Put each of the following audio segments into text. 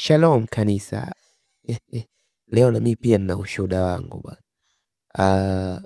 Shalom kanisa. Leo na mimi pia nina ushuhuda wangu bwana.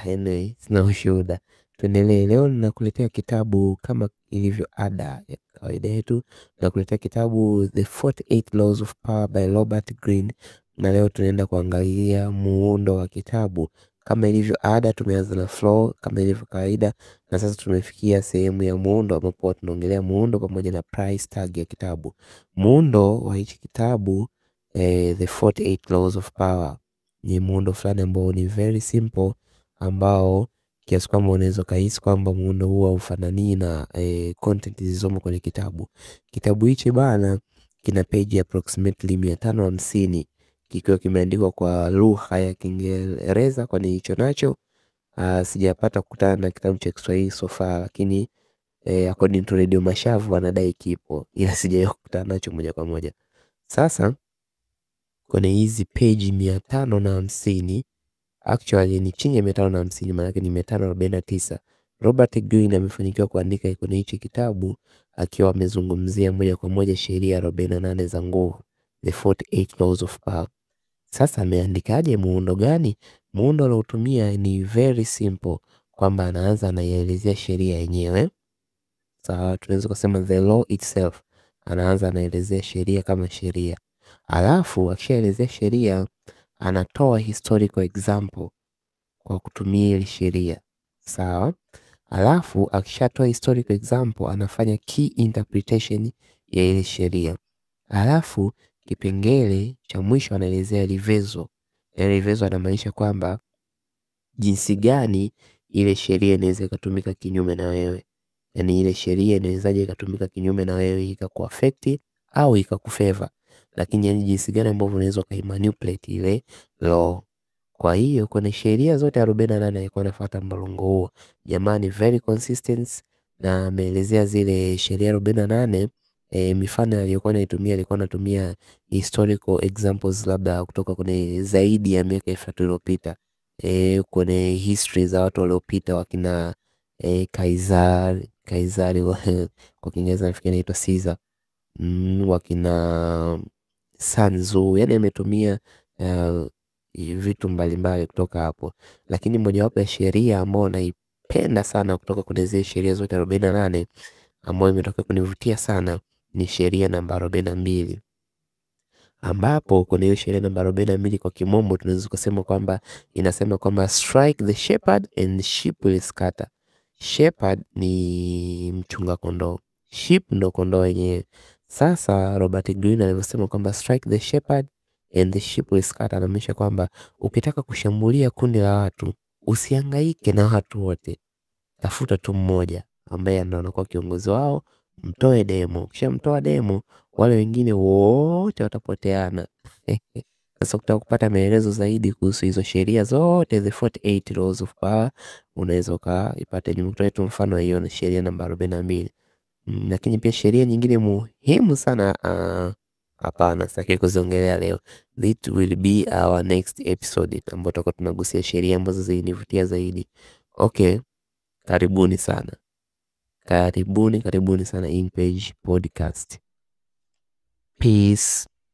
Anyway, sina ushuhuda. Tuendelee. Leo ninakuletea kitabu kama ilivyo ada ya kawaida yetu. Nakuletea kitabu The 48 Laws of Power by Robert Greene, na leo tunaenda kuangalia muundo wa kitabu. Kama ilivyo ada, tumeanza na flow kama ilivyo kawaida, na sasa tumefikia sehemu ya muundo ambapo tunaongelea muundo pamoja na price tag ya kitabu. Muundo wa hichi kitabu The 48 Laws of Power ni muundo fulani ambao ni very simple, ambao kiasi kwamba unaweza ukahisi kwamba muundo huo haufanani na content zilizomo kwenye kitabu. Kitabu hichi bana kina page approximately 550 kikiwa kimeandikwa kwa lugha ya Kiingereza, kwani hicho nacho sijapata kukutana na kitabu cha Kiswahili so far, lakini according to Radio Mashavu wanadai kipo, ila sijawahi kukutana nacho moja kwa moja. Sasa kwenye hizi page 550, actually ni chini ya 550, maanake ni 549. Robert Greene amefanikiwa kuandika kwenye hichi kitabu akiwa amezungumzia moja kwa moja sheria 48 za nguvu, the 48 Laws of Power. Sasa ameandikaje? Muundo gani? Muundo aliotumia ni very simple, kwamba anaanza anaielezea sheria yenyewe. Sawa, tunaweza kusema the law itself. Anaanza anaelezea sheria kama sheria, alafu akishaelezea sheria anatoa historical example kwa kutumia ile sheria. Sawa, alafu akishatoa historical example anafanya key interpretation ya ile sheria, alafu kipengele cha mwisho anaelezea reversal. Reversal anamaanisha kwamba jinsi gani ile sheria inaweza ikatumika kinyume na wewe, yaani ile sheria inawezaje ikatumika kinyume na wewe ikakuaffect au ikakufavor, lakini yani jinsi gani ambavyo unaweza ukaimanipulate ile law. Kwa hiyo kwenye sheria zote 48 alikuwa anafuata mlolongo huo. Jamani, very consistent, na ameelezea zile sheria 48. Mifano aliyokuwa anaitumia, alikuwa anatumia historical examples labda kutoka kwenye zaidi ya miaka 3000 iliyopita, kwenye history za watu waliopita wakina Kaisari kwa Kiingereza nafikiri anaitwa Caesar, wakina Sun Tzu, yani ametumia vitu mbalimbali kutoka hapo, lakini mojawapo ya sheria ambayo naipenda sana kutoka kwenye zile sheria zote 48 ambayo imetoka kunivutia sana ni sheria namba 42, ambapo kwenye hiyo sheria namba 42 kwa kimombo tunaweza kusema kwamba inasema kwamba strike the shepherd and the sheep will scatter. Shepherd ni mchunga kondoo, sheep ndo kondoo wenyewe. Sasa Robert Greene alivyosema kwamba strike the shepherd and the sheep will scatter, anamaanisha kwamba ukitaka kushambulia kundi la watu usihangaike na watu wote, tafuta tu mmoja ambaye ndo anakuwa kiongozi wao, mtoe demo. Ukishamtoa demo, wale wengine wote watapoteana. Sasa ukitaka kupata maelezo zaidi kuhusu hizo sheria zote, the 48 Laws of Power, unaweza ukaipata. Nimekutoa tu mfano hiyo na sheria namba 42. Lakini pia sheria nyingine muhimu sana, hapana, sitaki kuziongelea leo. It will be our next episode ambapo tutakuwa tunagusia sheria ambazo zilinivutia zaidi. Okay, karibuni sana. Karibuni, karibuni sana InPage Podcast. Peace.